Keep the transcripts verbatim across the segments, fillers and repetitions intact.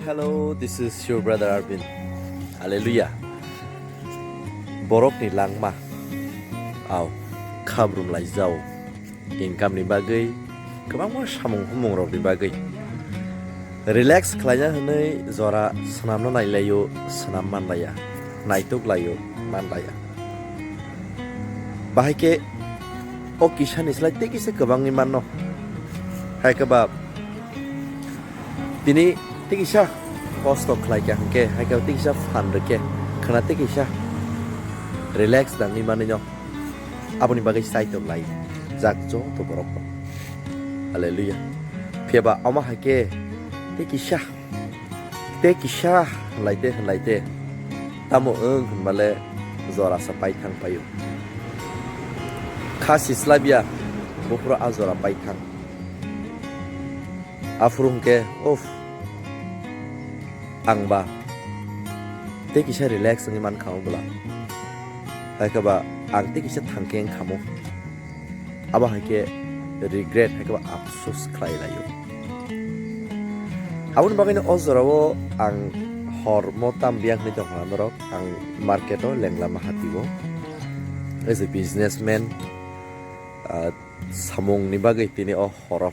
Hello, this is your brother Arvin. Hallelujah. Borokni langma. Au, khabrum laijao. Income ni bagwi, kwbangma samung humung rokni bagwi. Relax khlaina hwnwi jora swnamna nailaio, swnam manlaya. Naituk laio, manlaya. Bahai khe o kisa ni slai tei kisa kwbangwi manno. Hai khe ba tini tei kisa kosto khlai kha hwnkhe, hai khe tei kisa phan rwkhe, khwna tei kisa relax nangwi manwi no. Aboni bagwi chaitok lai jak joto borok no. Hallelujah. Phiya ba omo hai khe tei kisa Tei kisa hwnlaite hwnlaite, tamo wng hwnbale jorasa paithang paio. Kha sislabya buphuru a jora paithang. Aphuru hwnkhe, uff, ang ba tei kisa relax wngwi mankha o bwla. Hai khe ba ang tei kisa thangkhe wngkhamu. Abo hai khe regret, hai khe bo apsus khlai laio. Aboni bagwino o jorao ang hor mo tam biyang hinwi tongkha norok, ang market o lengla maha tio. As a businessman, ah, samung ni bagwi tini o horo.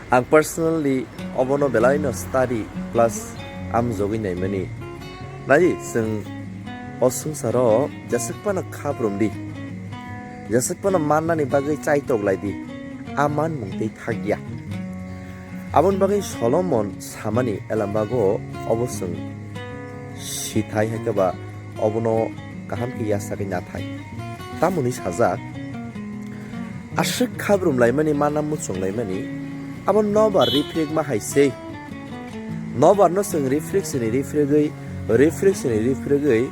Ang personally obono belai no study plus amjogwi naimani. Nai chwng o swngcharo jeswk phano khabrum di, jeswk phano mannani bagwi chaitok lai di, a manmung tei thakya. Aboni bagwi Solomon samani elambago obo chwng sithai hai khe ba obono kaham khe yachagwi nathai. Tamoni sajak, aswk khabrum laimani, mana muchung laimani, abo nobar rifrikma hai se. Nobar no chwng rifrik sini rifrigwi, rifrik sini rifrigwi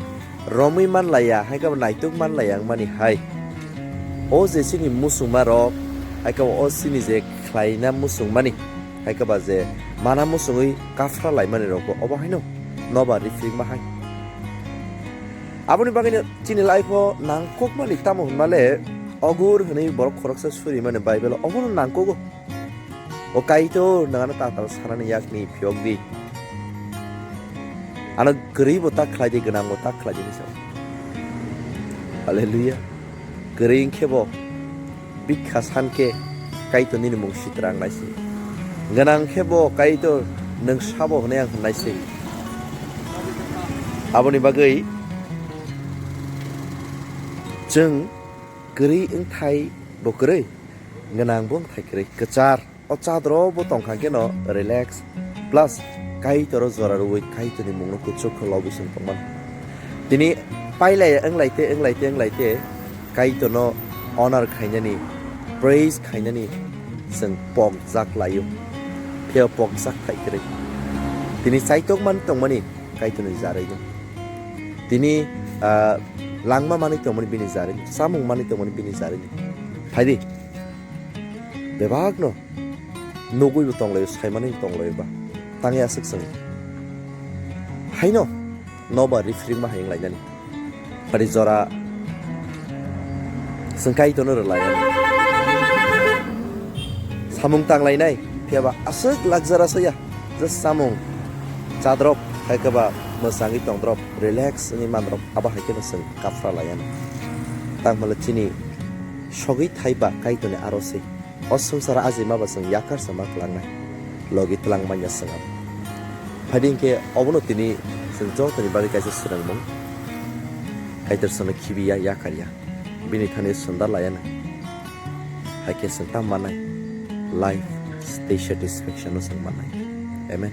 romwi manlaiya, hai khe bo naituk manlaiya wngmani hai. O je chini muchungma rok, hai khe bo o chini je khlaina muchungmani, hai khe ba je mana muchungwi kaphra laimani rokbo obo haino nobar rifrikma hai. Aboni bagwino chini life o nangkukmani tamo hwnmale ogur hwnwi borok khoroksa surimani Bible o obono nangkugo. O Kaitor, nwng ano tatal sanani yakni phiyok di. Ano kwrwi bo ta khlai di, gwnang bo ta khlai di hinwi sa. Hallelujah. Kwrwi wngkhe bo bikha san khe Kaitor nini mung sitra wng nai se. Gwnang khe bo Kaitor nwng sabo hwnwi ang hwn nai se. Aboni bagwi chwng kwrwi wngthai bo kwrwi, gwnang bo wngthai kwrwi, kwchar. O chadro bo tongkha khe no relax, plus Kaitor o jora rwui Kaitor ni mung no kuchuk khe lobwi chwng tongmano. Tini pailai wnglaite, wnglaite, wnglaite, Kaitor no honor khainani, praise khainani chwng pokjak laio. Phiya pokjak thai kwrwi. Tini chaitok man tongmani Kaitor ni jarwi no. Tini, ah, langma manwi tongmani bini jarwi no, chamung manwi tongmani bini jarwi no. Phaidi. Bebak no. Nugwi bo tonglaio, saimani tonglaio ba. Tangya aswk chwng. Haino, nobar rifrikma hai wnglainani. Pari jora chwng Kaitorno rwlainani. Samung tanglainai, phiyaba aswk lakjara saya. Just samung chadrop, hai khe ba mwchangwi tongdrop, relax wngwi mandrop, abo hai kheno chwng kaphra laianw. Tangmale chini sogwi thaiba Kaitorni aro se. O swngcharo ajaima ba chwng yakar chama twlangnai, logi twlang manya chwng abo. Phaidi hinkhe obono tini chwng jotoni bagwi kaisa swrwngmung. Kaitor chwngno khibiya, yakarya. Bini thani sundar laianw. Hai khe chwng tam mannai. Life tei satisfaction no chwng mannai. Amen.